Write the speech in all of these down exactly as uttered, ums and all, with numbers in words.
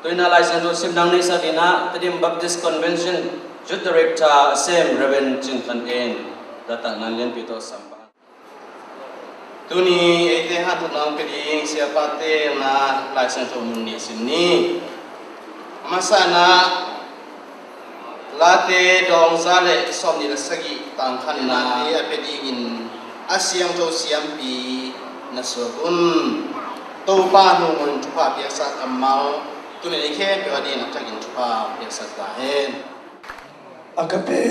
Tuina Lai Siangtho simna neihsak dingin ah Tedim Baptist Convention Youth Director a sem Reverend Cin Khan En, zahtakna lianpi tawh sam bang. Tuni eite hanthotna hong pia ding siapate na Lai Siangtho mun nih sim ni. A masa in ah Late dawng za le sawmnih le sagih tang khatna a pia dingin a siangtho siampi na suak un. Topa hong hun thupha piaksa kammal tuni ni khempeuh a dingin a thakin thupha piaksa ta hen. Agape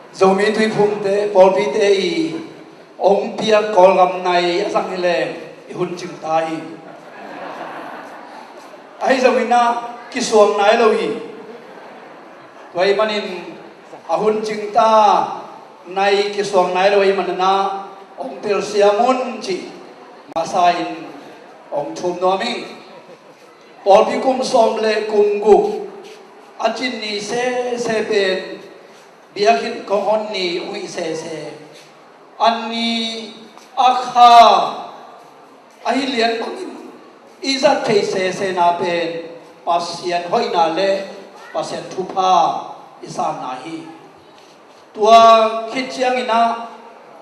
Zomi Tuiphumte pawlpite i hong piak Kawlgam nai a zang hi leng i hun cing ta hi. Ahi zongin ah kisuang nai lo hi. Tua ahih manin a hun cing ta, nai kisuang nai lo ahih manin ah hong telsiam un cih masa in hong thum nuam ing. Pawlpi kum sawm le kum guk a cin ni sese pen biakinn kong hon ni uh hi sese. A ni, a kha, ahi lian bangin i zat thei sesena pen Pasian hoihna le Pasian thupha i sanna hi. Tua khit ciangin ah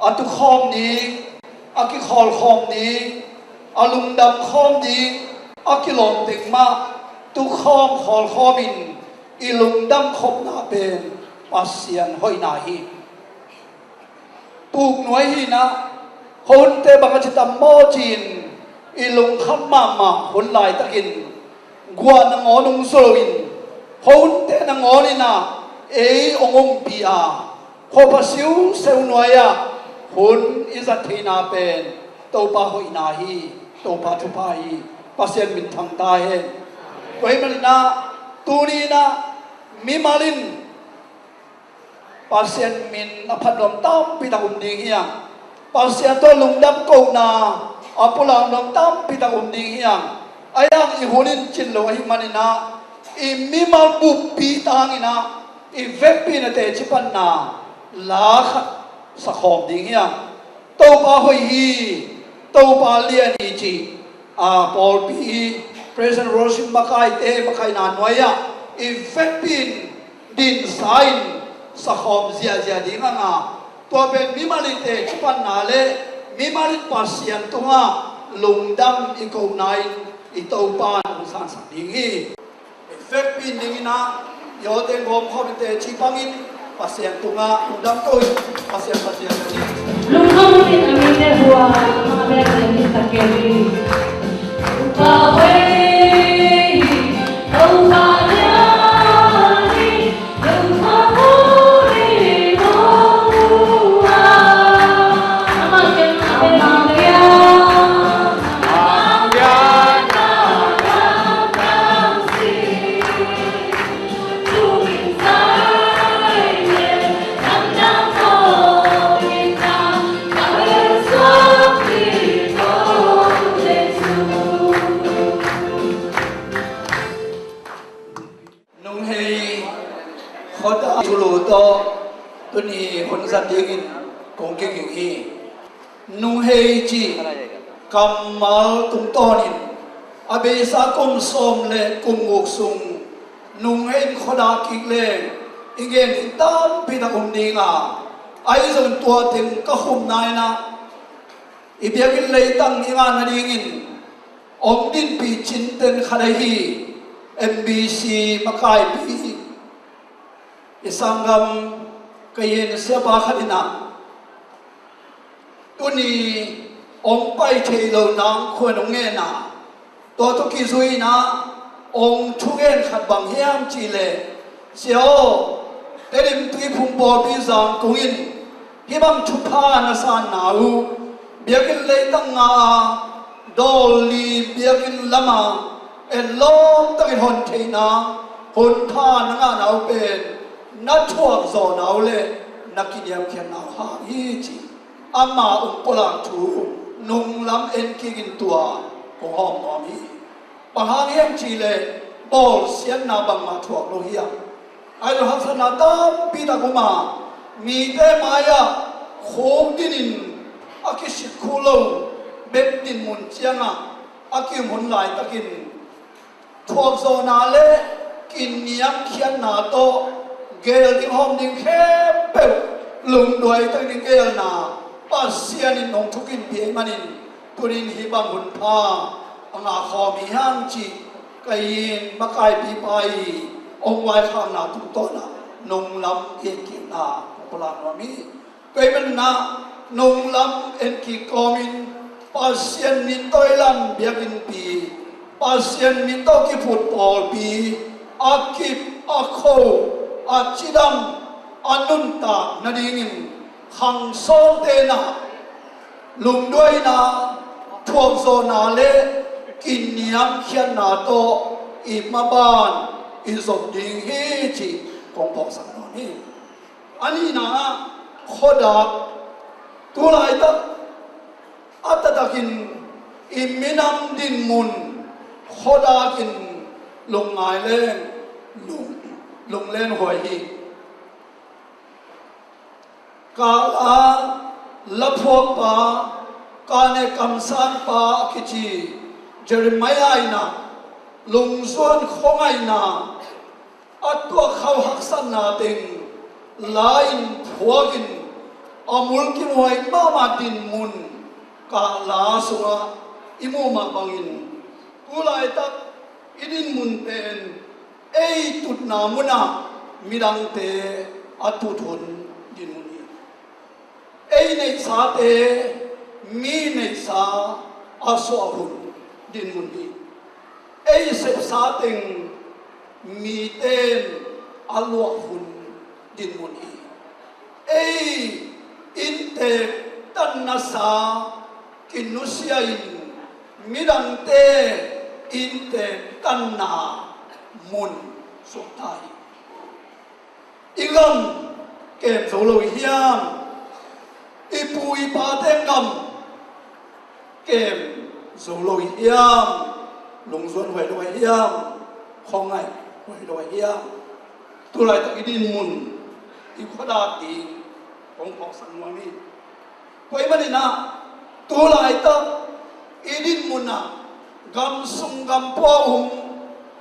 a tukhawm ding, a kikhawlkhawm ding, a lungdam khawm ding a kilawm teng mah tukhawm khawlkhawm in i lungdam khopna pen Pasian hoihna hi. Tuk nuai hi in ah, khuahunte bang a ci tam maw ci-in i lungkham mahmah hun laitakin guah nangawn hong zu loin khuahunte nangawn in ah ei hong ompih a, khuapha siuseu nuai-ah hun i zat theihna pen Topa hoihna hi. Topa thupha hi. Pasian minthang ta hen. Tua ahih manin ah tuni in ah mimal in Pasian min a phat nuam tampi tak um ding hi hang. Pasian tawh lungdam kohna a pulak nuam tampi tak um ding hi hang. Ahi hang i hun in cin lo ahih manin ah i mimal buppi tangin ah i vekpi in a teci panna la khat sakhawm ding hi hang. Topa hoih hi, Topa lian hi cih a pawlpi, praise and worship makaite makaihna nuai-ah i vekpi in dinsa in sakhawm ziahziah ding hang a, tua pen mimal in teci panna le mimal in Pasian tungah lungdam i kohna in i Topa in hong sansak ding hi. Vekpi in dingin ah i awteng gawmkhawm in teci pangin Pasian tungah lungdam ko in Pasian, Pasian in. Lungdam in a mite hua, a mite in a mite. Nunghei khuadak thulu tawh tuni hun zat dingin kong kiging hi. Nunghei cih kammal tungtawnin a beisa kum sawm le kum guk sung nunghei in khuadak kik leng i gen ding tampi tak um ding a, ahi zongin tua teng ka khumna in ah i biakinn leitang i ngah nadingin hong dinpih cinten khat ahi M B C makaipi i sanggam ka yen siapa khat in ah tuni hong pai thei lo nang khuan hong ngen a, tua tawh kizui in ah hong thugen khat bang hiam cih leh, Sia aw, Tedim Tuiphum pawlpi Zangkong in hih bang thupha na sanna uh, biakinn leitang ngah a, dawl li biakinn lamah etlawm takin hon theihna hun pha na ngahna uh pen na thuak zawhna uh le na kiniamkhiatna uh hang hi ci. Ama ung pulak thu nunglam en kikin tua kong hawm nuam hi. Bang hang hiam cih leh bawlsiatna bangmah thuak lo hiam? Ahi lo haksatna tampi tak om a, mite mai-ah khuk dinin a kisik khuh lo bek dinmun ciangah a kium hun laitakin Thuakzawhna le kiniamkhiatna tawh geel ding hawm ding khempeuh lungduai tak ding geelna Pasian in nong thukin pia ahih manin tunin hih bang hun pha a ngah khawm hi hang cih ka in makaipipa i hong vaikhakna tungtawnah nong lam i en kikna kong pulak nuam hi. Tua ahih manin ah nong lam en kik kawmin Pasian min tawh i lam biakinnpi, Pasian min tawh kiphut pawlpi a kip, a kho, a cidam, a nuntak nadingin khang sawngte in ah lungduaina, thuakzawhna le kiniamkhiatna tawh i maban i zop ding hi cih kong phawksak nuam hi. A nihna ah khuadak, tu laitak a taktakin i minam dinmun khuadakin lungngai leng lung, lunglen huai hi. Kahla laphuakpa, kahne kamsanpa a kici Jeremiah in ah lungzuan khuangaihna, a tuakkhauh haksatna teng la-in phuakin a mulkimhuai mahmah dinmun kahla sungah i muh mah bangin tu laitak i dinmun pen ei tutna munah midangte a tut hun dinmun hi. Ei neihsate mi neihsa a suah hun dinmun hi. Ei sepsa teng mite in a luah hun dinmun hi. Ei inntek tannasa kinusia in midangte inntek tanna mun suakta hi. I gam kem zo lo i hiam? I pu i pate gam kem zo lo i hiam? Lungzuan huai lo i hiam? Khuangaih huai lo i hiam? Tu laitak i dinmun, i khuadak ding kong phawksak nuam hi. Tua ahih manin ah tu laitak i dinmun ah gam sung gam pua um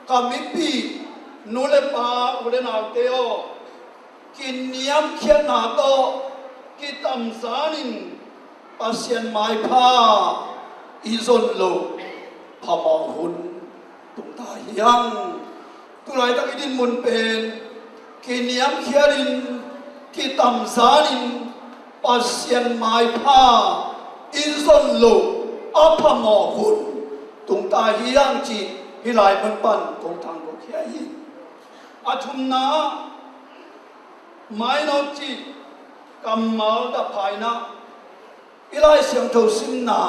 ka mipih nu le pa, u le naute aw, kiniamkhiatna tawh kitamzanin Pasian maipha i zon loh phamawh hun tungta hi hang. Tu laitak i dinmun pen kiniamkhiatin, kitamzanin Pasian maipha i zon loh a phamawh hun tungta hi hang cih hih lai mun pan kong thangko khia hi. A thumna ah mainawt cih kammal daphaina, i Lai Siangtho simna,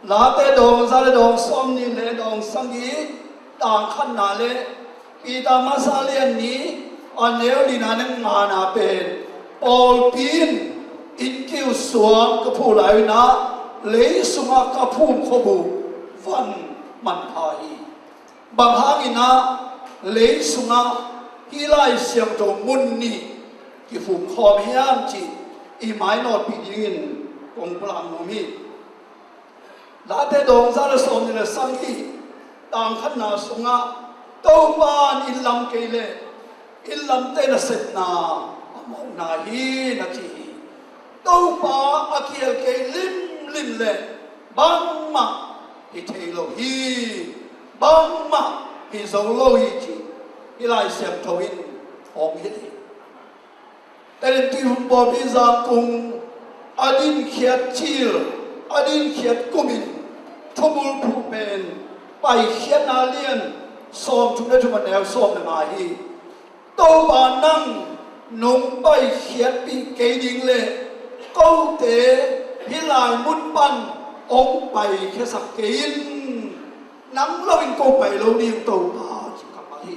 Late dawng za le dawng sawmnih le dawng sagih, tang khatna le Peter masa lian nih a neu lina le ngana pen, pawlpi in innkiu suang ka phuh lai-in ah lei sungah ka phum khuabu van manpha hi. Bang hangin ah lei sungah hih Lai Siangtho mun nih kiphum khawm hiam cih i mainawtpih dingin kong pulak nuam hi. Late dawng za le sawmnih le sagih, tang khatna sungah Topa in inn lam kei leh inn lamte nasepna a mawkna hi na ci hi. Topa a kihel kei limlim leh bangmah hi thei lo hi, bangmah hi zo lo hi cih hih Lai Siangtho in hong hilh hi. Tedim Tuiphum Pawlpi Zangkung a dinkhiat cil, a dinkhiat kumin thubul phuh pen Paikhiatna lian sawmthum le thum a neu sawm le nga hi. Topa nang nong paikhiatpih kei ding leh kote hih lai mun pan hong paikhiasak kei in. Nang loin ko pai lo ding Topa ci kammal hi.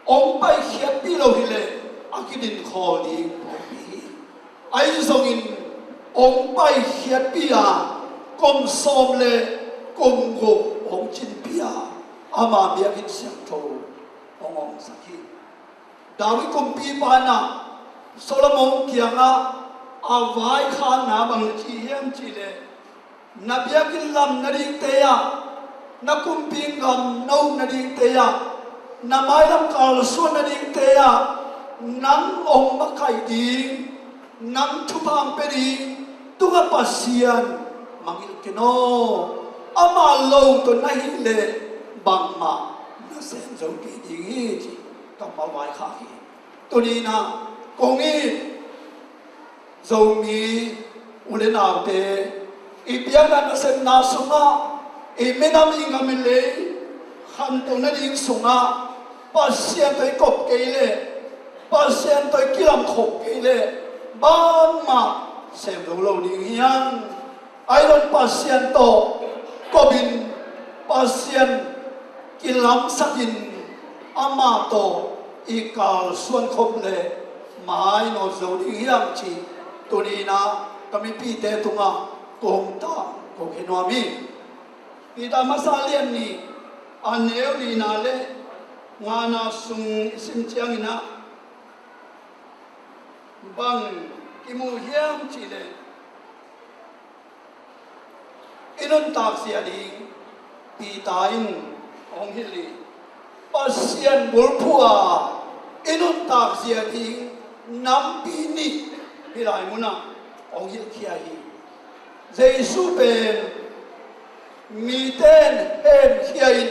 Hong paikhiatpih lo hileh a kidin khawl ding pawlpi hi. Ahi zongin hong paikhiatpih a kum sawm le kum guk hong cinpih a ama biakinn siangtho hong hongsak hi. David kumpipa in ah Solomon kiangah a vaikhakna bang na ci hiam cihleh, na biakinn lam nadingte ah na kumpi gam na up nadingte ah, na mailam kalsuan nadingte ah, nang hong makaih ding, nang thupha hong pia ding tungah Pasian mangngilh ken aw. Amah lo tawh na hih leh bangmah na sem zo kei ding hi, ci kammal vaikhak hi. Tuni-in ah kong it Zomi u le naute, i biakna nasepna sungah, i minam i gam i lei khantoh nading sungah Pasian tawh i kop kei leh, Pasian tawh i kilamkhop kei leh, bangmah sem zo lo ding hi hang. Ahi zongin Pasian tawh kopin, Pasian kilamsakin, amah tawh i kalsuan khop leh mainawt zo ding hi hang, ci tuni-in ah ka mipite tungah kong tangko khe nuam hi. Peter masa lian nih, a neu lina le ngana sung i sim ciangin ah bang kimu hiam cih leh, i nuntak zia ding Peter in hong hilh hi. Pasian bulphuh a i nuntak zia ding nampi nih hih lai munah hong hilhkhia hi. Jesu pen mite in hemkhia in